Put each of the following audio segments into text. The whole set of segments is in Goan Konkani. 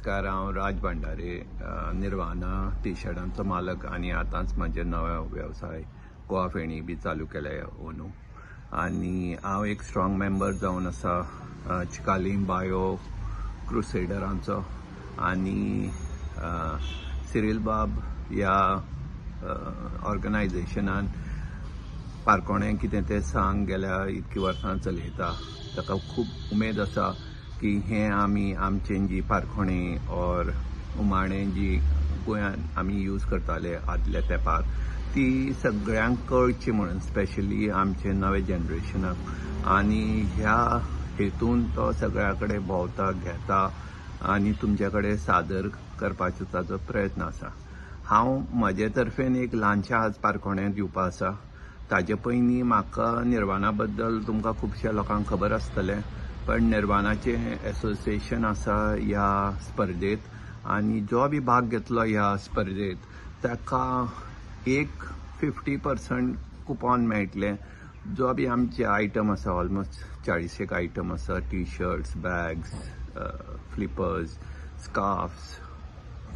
नमस्कार, हांव राज भांडारे, निर्वाणा टी शर्टांचो मालक आनी आतांच म्हजें नवे वेवसाय गोवा फेणी बी चालू केल्या अंदू. आनी हांव एक स्ट्रॉंग मेंबर जावन आसा चिकालीम बायो क्रुसेडरांचो. आनी सिरील बाब ह्या ऑर्गनायजेशनान पारकोणें कितें तें सांग गेल्या इतकी वर्सां चलयता. ताका खूब उमेद आसा की हें आमी आमचें जी पारखोणें ऑर उमाणें जी गोंयांत आमी यूज करताले आदल्या तेंपार ती सगळ्यांक कळची म्हणून, स्पेशली आमचे नवे जनरेशनाक. आनी ह्या हेतून तो सगळ्या कडेन भोंवता, घेता आनी तुमचे कडेन सादर करपाचो ताजो प्रयत्न आसा. हांव म्हजे तर्फेन एक ल्हानशें आज पारखोणें दिवपा आसा. ताजे पयलीं म्हाका निर्वाणा बद्दल तुमकां खुबश्या लोकांक खबर आसतलें, पण निर्वाणाचें एसोसिएशन आसा ह्या स्पर्धेंत आनी जो बी भाग घेतलो ह्या स्पर्धेंत ताका एक 50% कुपॉन मेळटलें. जो बी आमचे आयटम आसा, ऑलमोस्ट 40 आयटम आसा, T shirts, bags, flippers, scarfs,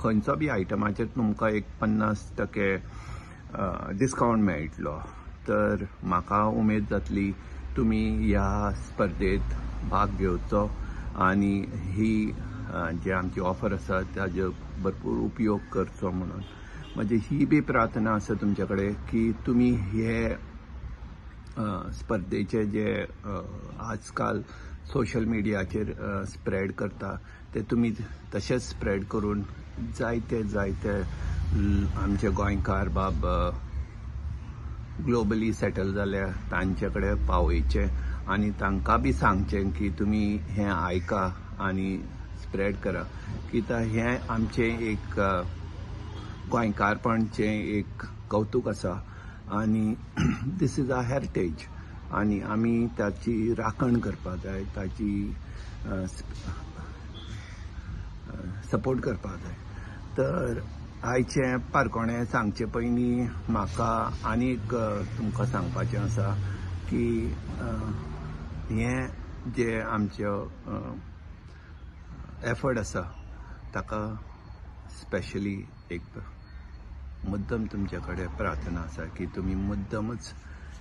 खंयचो बी आयटमाचेर तुमकां एक 50% डिस्कावंट मेळटलो. तर म्हाका उमेद जातली तुमी ह्या स्पर्धेंत भाग घेवचो आनी ही जे आमची ऑफर आसा ताजो भरपूर उपयोग करचो म्हणून म्हजी ही बी प्रार्थना आसा तुमचे कडेन की तुमी हे स्पर्धेचे जे आजकाल सोशल मिडियाचेर स्प्रेड करता ते तुमी तशेंच स्प्रेड करून जायते जायते आमचे गोंयकार बाब ग्लोबली सेटल जाल्या तांचे कडेन पावयचे आनी तांकां बी सांगचें की तुमी हें आयका आनी स्प्रेड करा. कित्याक हें आमचें एक गोंयकारपणचें एक कौतूक आसा आनी this is a heritage आनी आमी ताची राखण करपाक जाय, ताची सपोर्ट करपाक जाय. तर आयचें पारकोणें सांगचे पयलीं म्हाका आनीक तुमकां सांगपाचें आसा की हें जे आमचें एफर्ट आसा ताका स्पेशली एक मुद्दम तुमचे कडेन प्रार्थना आसा की तुमी मुद्दमच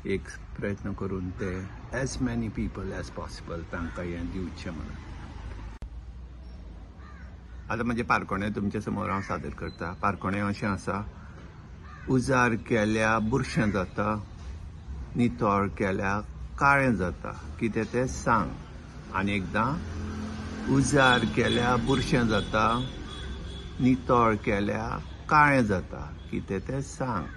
एक प्रयत्न करून ते as many people as possible तांकां हें दिवचें म्हणून. आतां म्हजें पारकोणें तुमचे समोर हांव सादर करता. पारकोणें अशें आसा: उजार केल्या बुरशें जाता, नितळ केल्या काळें जाता, कितें तें सांग. आनी एकदां, उजार केल्या बुरशें जाता, नितळ केल्या काळें जाता, कितें तें सांग.